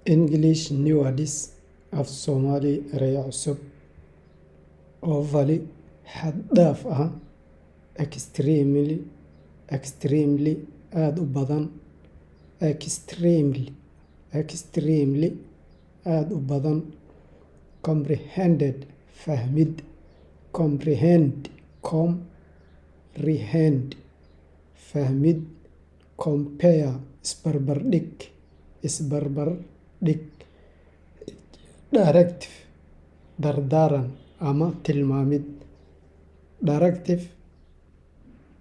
English New Words, Af Soomaali ereyo cusub. Overly, xad dhaaf ah. Extremely, extremely, aad u badan. Extremely, extremely, aad u badan. Comprehended, fahmid. Comprehend, comprehend, fahmid. Compare, isbarbardhig, isbarbardhig. Directive, dardaaran ama tilmaamid. Directive,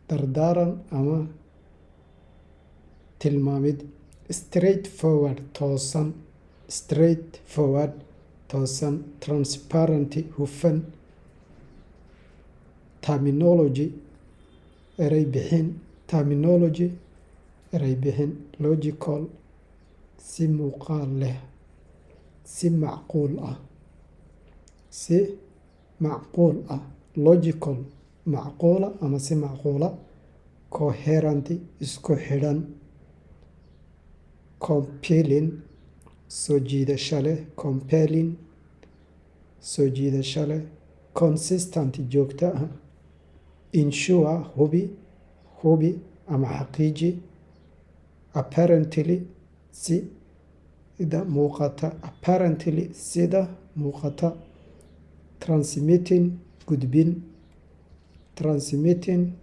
dardaaran ama tilmaamid. Straightforward, toosan. Straightforward, toosan. Transparent, hufan. Terminology, erey bixin. Terminology, erey bixin. Logical, si muuqaal leh, si macquul ah, si macquul ah. Logical, macquula ama si macquula. Coherent, isku xidhan. Compelling, soo jiidasho leh. Compelling, soo jiidasho leh. Consistent, joogto ah. Ensure, hubi, hubi ama xaqiiji. Apparently, sida muuqata. Apparently, sida muuqata. Transmitting, gudbin. Transmitting,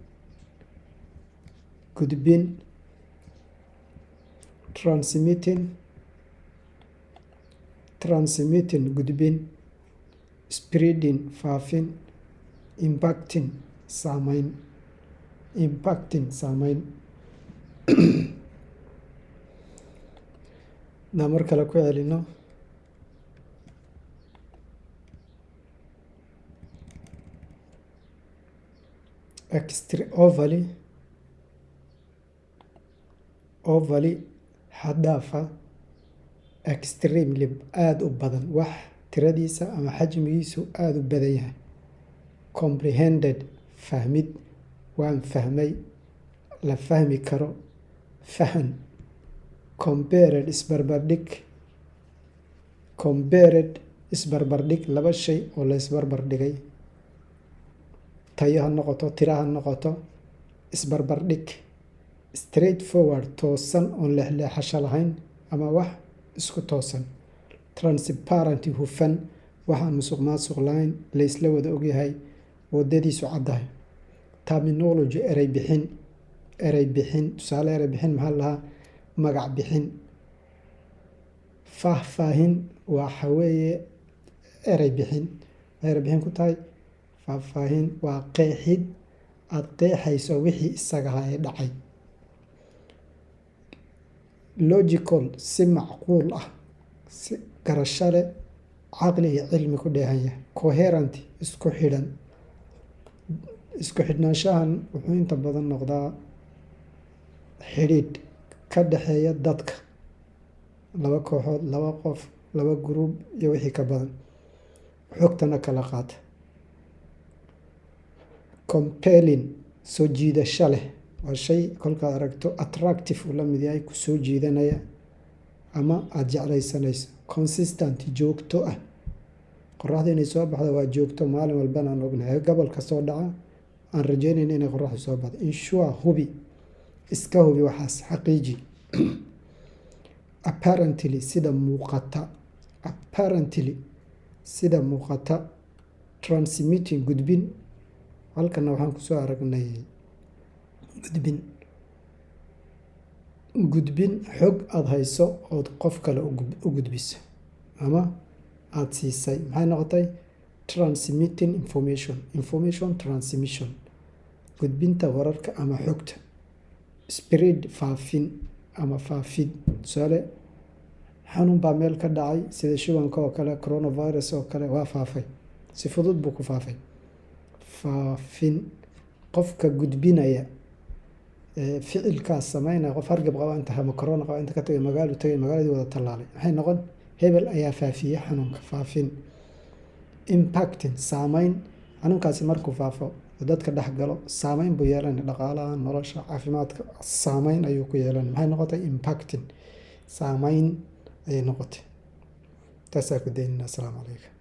gudbin. Transmitting, transmitting, gudbin. Spreading, faafin. Impacting, saameyn. Impacting, saameyn. Haddaan mar kale ku celino. Overly, overly, xad dhaaf ah. Extremely, aad u badan, wax tiradiisa ama xajmigiisu aad u badan yahay. Comprehended, fahmid, waan fahmay, la fahmi karo, fahan. Compared, isbarbardhig. Compared, isbarbardhig, laba shay oo la isbarbardhigay, tayo ha noqoto, tira ha noqoto, isbarbardhig. Straightforward, toosan oon leexleexasho lahayn ama wax isku toosan. Transparent, hufan, waxaan musuq maasuq lahayn, la isla wada ogyahay, wadadiisu caddahay. Terminology, erey bixin. Erey bixin, tusaale, erey bixin maxaa la dhahaa? Magac bixin. Faahfaahin waxa weeye erey bixin. Erey bixin ku tahay faahfaahin waa qeexid aad qeexayso wixii isaga ahaa ee dhacay. Logical, si macquul ah, si garasho leh, caqli iyo cilmi ku dheehan yahay. Coherent, isku xidhan. Isku xidhnaanshahan wuxuu inta badan noqdaa xidhiidh ka dhexeeya dadka, laba kooxood, laba qof, laba group iyo wixii ka badan, xogtana kala qaata. Compelling, soo jiidasho leh, waa shay kolkaad aragto attractive uu la mid yahay, ku soo jiidanaya ama aada jeclaysanayso. Consistent, joogto ah. Qoraxda inay soo baxdo waa joogto, maalin walbana aan ognahay, gobol kastoo dhaca aan rajeynayna inay qoraxdu soo baxdo. Ensure, hubi, iska hubi waxaas, xaqiiji. Apparently, sida muuqata. Apparently, sida muuqata. Transmitting, gudbin. Halkana waxaan kusoo aragnay gudbin, gudbin xog aada hayso ood qof kale u gudbiso ama aada siisay. Maxay noqotay? Transmitting information, information transmission, gudbinta wararka ama xogta. Spread, faafin ama faafid. Tusaale, xanuun baa meel ka dhacay, sida shubanka oo kale, coronavirus oo kale, waa faafay, si fudud buu ku faafay. Faafin, qofka gudbinaya ficilkaas sameynaya, qof hargab qaba inta ama corona qaba inta ka tagay magaalo tagay, magaaladii wada tallaalay, maxay noqon? Hebel ayaa faafiyey xanuunka. Faafin. Impacting, saameyn. Xanuunkaasi markuu faafo, dadka dhex galo, saameyn buu yeelanaya, dhaqaalaha, nolosha, caafimaadka saameyn ayuu ku yeelanaya. Maxay noqotay? Impacting, saameyn ayay noqotay. Taasaa ku daynina. Asalaamu calaykum.